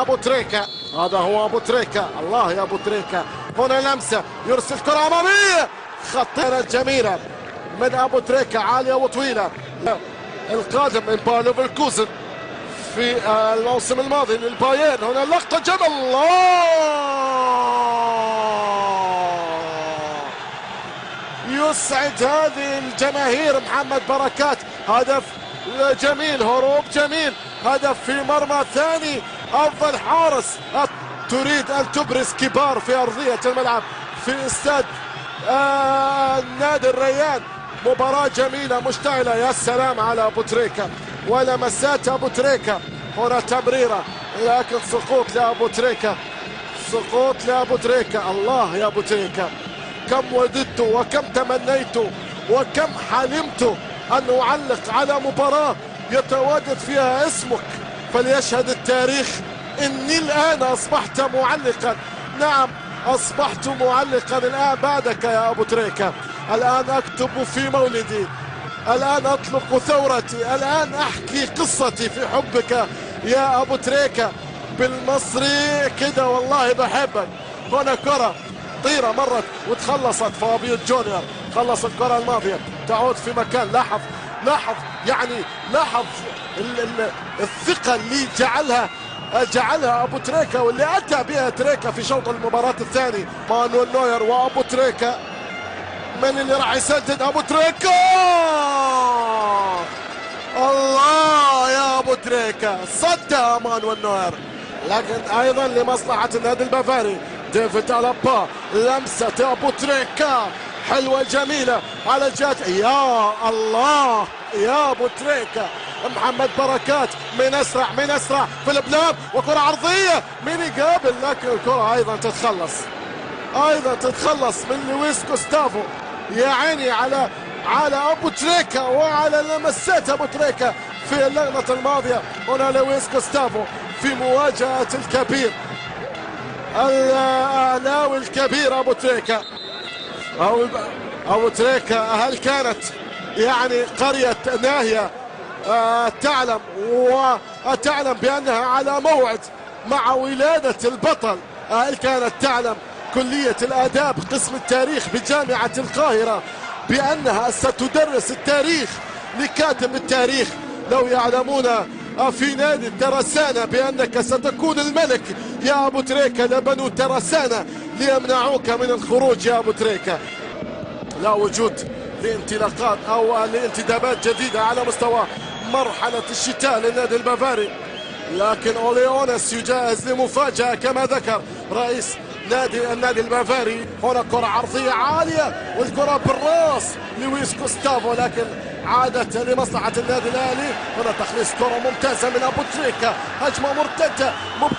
أبو تريكة. هذا هو أبو تريكة، الله يا أبو تريكة. هنا لمسة، يرسل كرة أمامية خطيرة جميلة من أبو تريكة، عالية وطويلة. القادم من باير ليفركوزن في الموسم الماضي للبايرن. هنا لقطة جميلة، الله، يسعد هذه الجماهير محمد بركات. هدف جميل، هروب جميل، هدف في مرمى ثاني أفضل حارس. تريد أن تبرز كبار في أرضية الملعب في استاد نادي الريان. مباراة جميلة مشتعلة. يا سلام على أبو تريكة ولمسات أبو تريكة. هنا تمريرة لكن سقوط لأبو تريكة، سقوط لأبو تريكة. الله يا أبو تريكة، كم وددت وكم تمنيت وكم حلمت أن أعلق على مباراة يتواجد فيها اسمك، فليشهد التاريخ إني الآن أصبحت معلقا. نعم أصبحت معلقا الآن بعدك يا أبو تريكة. الآن أكتب في مولدي، الآن أطلق ثورتي، الآن أحكي قصتي في حبك يا أبو تريكة. بالمصري كده والله بحبك. هنا كرة طيرة مرت وتخلصت، فابيو جونيور خلص الكرة الماضية، تعود في مكان. لاحظ لاحظ يعني لاحظ الثقة اللي جعلها أبو تريكة واللي أتى بها تريكة في شوط المباراة الثاني. مانويل نوير وأبو تريكة، من اللي راح يسدد؟ أبو تريكة. الله يا أبو تريكة، صد مانويل نوير، لكن أيضا لمصلحة النادي البافاري. ديفيد ألابا، لمسة أبو تريكة حلوة جميلة على الجهة. يا الله يا أبو تريكة. محمد بركات من أسرع، من أسرع في البلاب، وكرة عرضية من يقابل، لكن الكرة أيضا تتخلص، أيضا تتخلص من لويس كوستافو. يا عيني على أبو تريكة وعلى لمسات أبو تريكة في اللقطة الماضية. هنا لويس كوستافو في مواجهة الكبير الأهلاوي الكبير أبو تريكة. أو أبو تريكة هل كانت يعني قرية ناهية تعلم وتعلم بأنها على موعد مع ولادة البطل؟ هل كانت تعلم كلية الآداب قسم التاريخ بجامعة القاهرة بأنها ستدرس التاريخ لكاتب التاريخ؟ لو يعلمون في نادي الترسانة بأنك ستكون الملك يا أبو تريكة لبنو ترسانة ليمنعوك من الخروج يا أبو تريكة. لا وجود لانطلاقات أو لانتدابات جديدة على مستوى مرحلة الشتاء للنادي البافاري، لكن أولي أونس يجهز لمفاجأة كما ذكر رئيس النادي البافاري. هنا كرة عرضية عالية والكرة بالراس لويس كوستافو، لكن عادت لمصلحة النادي الأهلي. هنا تخليص كرة ممتازة من أبو تريكة، هجمة مرتدة ممكن.